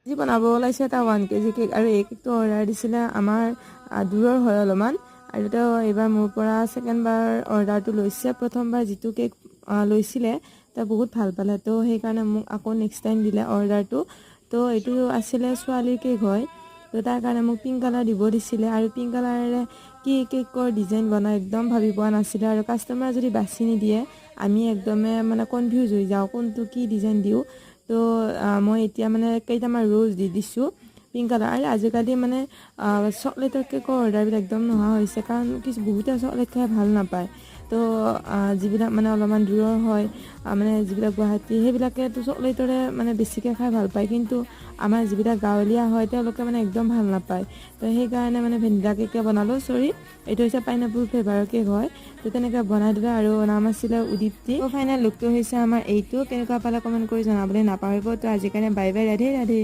আজি বনাব ওলাইছোঁ এটা 1 কেজি কেক আৰু এই কেকটো অৰ্ডাৰ দিছিলে আমাৰ দূৰৰ হয় অলপমান আৰু তেওঁ এইবাৰ মোৰ পৰা ছেকেণ্ডবাৰ অৰ্ডাৰটো লৈছে। প্ৰথমবাৰ যিটো কেক লৈছিলে, তেওঁ বহুত ভাল পালে। তো সেইকাৰণে মোক আকৌ নেক্সট টাইম দিলে অৰ্ডাৰটো। তো এইটো আছিলে ছোৱালীৰ কেক হয়। তো তাৰ কাৰণে মোক পিংক কালাৰ দিব দিছিলে আৰু পিংক কালাৰেৰে কি কেকৰ ডিজাইন বনাই একদম ভাবি পোৱা নাছিলোঁ। আৰু কাষ্টমাৰে যদি বাছি নিদিয়ে, আমি একদমে মানে কনফিউজ হৈ যাওঁ, কোনটো কি ডিজাইন দিওঁ। তো মই এতিয়া মানে কেইটামান ৰ'জ দি দিছোঁ পিংক কালাৰ। আৰু আজিকালি মানে চকলেটৰ কেকৰ অৰ্ডাৰবিলাক একদম নোহোৱা হৈছে, কাৰণ কিছু বহুতে চকলেট খাই ভাল নাপায়। তো যিবিলাক মানে অলপমান দূৰৰ হয়, মানে যিবিলাক গুৱাহাটী, সেইবিলাকেতো চকলেটৰে মানে বেছিকৈ খাই ভাল পায়। কিন্তু আমাৰ যিবিলাক গাঁৱলীয়া হয়, তেওঁলোকে মানে একদম ভাল নাপায়। তো সেইকাৰণে মানে ভেনিলা কেকে বনালোঁ, চৰি, এইটো হৈছে পাইনাপল ফ্লেভাৰৰ কেক হয়। তো তেনেকৈ বনাই দিলোঁ আৰু নাম আছিলে উদীপ্তি। ফাইনেল লুকটো হৈছে আমাৰ এইটো। কেনেকুৱা পালে কমেণ্ট কৰি জনাবলৈ নাপাহৰিব। তো আজিৰ কাৰণে বাই বাই, ৰাধে ৰাধে।